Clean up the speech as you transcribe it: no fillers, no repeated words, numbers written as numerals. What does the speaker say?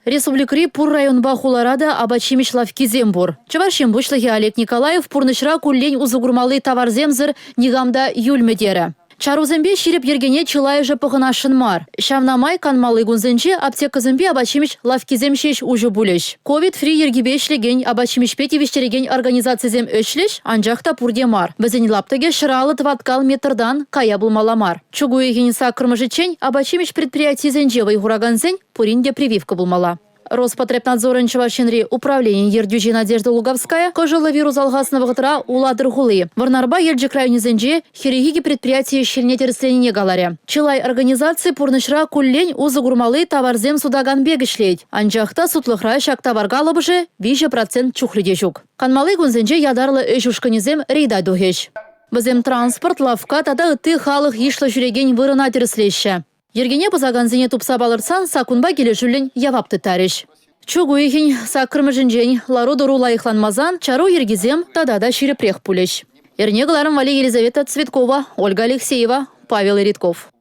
Республикӑри пур районпа хулара та апат-ҫимӗҫ лавккисем пур. Чӑваш Ен Пуҫлӑхӗ Олег Николаев пурнӑҫра куллен усӑ курмалли таварсемсӗр никам та юлмӗ терӗ. Чарусемпе ҫирӗп йӗркене чылайӑшӗ пӑхӑнасшӑн мар. Ҫавна май канмалли кунсенче аптекӑсемпе апат-ҫимӗҫ лавккисем ҫеҫ уҫӑ пулӗҫ. Ковид-фри йӗркипе ӗҫлекен, апат-ҫимӗҫпе тивӗҫтерекен организацисем ӗҫлӗҫ, анчах та пурте мар. Вӗсен лаптӑкӗ 150 тӑваткал метртан кая пулмалла мар. Чӳк уйӑхӗн саккӑрмӗшӗччен апат-ҫимӗҫ предприятийӗсенче вӑй хуракансен пурин те прививка пулмалла. Роспотребнадзорӑн Чӑваш Енри управленийӗн ертӳҫи Надежда Луговская кӑшӑллӑ вирус алхаснӑ вӑхӑтра Улатӑр хули, Вӑрнарпа Елчӗк районӗсенче 42 предприяти ӗҫ-хӗлне тӗрӗсленине каларӗ. Чылай организаци пурнӑҫра куллен усӑ курмалли таварсем сутакан пек ӗҫлет. Анчах та сутлӑхра ҫак тавар калӑпӑшӗ 3% чухлӗ те ҫук. Канмалли кунсенче ятарлӑ ӗҫ ушкӑнӗсем рейда тухӗҫ. Вӗсем транспорт, лавкка тата ытти халӑх йышлӑ ҫӳрекен вырӑна тӗрӗслеҫҫӗ. Йӗркене пӑсакансене тупса палӑртсан саккунпа килӗшӳллӗн явап тыттарӗҫ. Чӳк уйӑхӗн саккӑрмӗшӗнчен лару-тӑру лайӑхланмасан чару йӗркисем тата та ҫирӗпрех пулӗҫ. Эрне кӑларӑм валли Елизавета Цветкова, Ольга Алексеева, Павел Иритков.